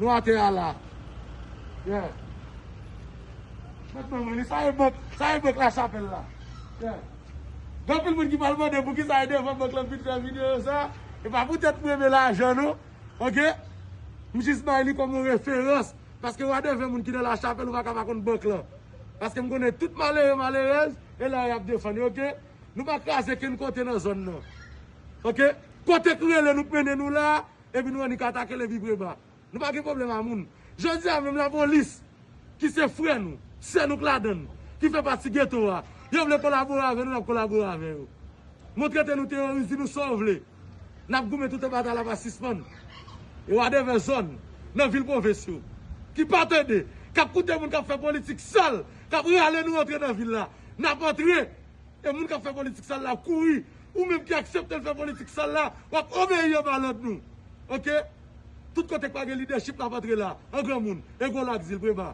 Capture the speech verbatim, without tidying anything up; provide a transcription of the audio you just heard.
Nou atè a la. Yeah. Mèt mwen, mwen, sa e bank, sa e bank Lachapèl la. Yeah. Gen anpil moun ki pral mande poukisa e devan bank lan m vin fè videyo sa. E pa poutèt mwen renmen lajan non. Oke? M jis bay li kòm yon referans. Paske w a devan moun ki nan Lachapèl, ou pa ka pa konn bank lan. Paske m konnen tout malere, malerèz, e la y ap defann yo, oke? Nou pa kraze kenn kote nan zòn nan. Oke? Kote k rele nou k mennen nou la, epi nou annik atake l epi prema. Nou pa gen pwoblèm a moun. Jodi a menm lapolis, ki se frè nou, sè nou k ladann, ki fè pati geto a, yo vle kolabore avè nou, n ap kolabore avè yo. Montre te nou teyoris, di nou sa w vle. N ap goumen toutan batay la pa sispann. E w a devan zòn, nan vil pwovens yo, ki pa tande, k ap koute moun k ap fè politik sal, k ap rale nou antre nan vil la. N ap antre. E moun k ap fè politik sal la ap kouri. Ou menm ki aksepte l fè politik sal la, w ap obeyi anba lòd nou. Oke? Tout kote k pa gen lidèchip, n ap antre la. An granmoun, e gwo lwa k di l, prema.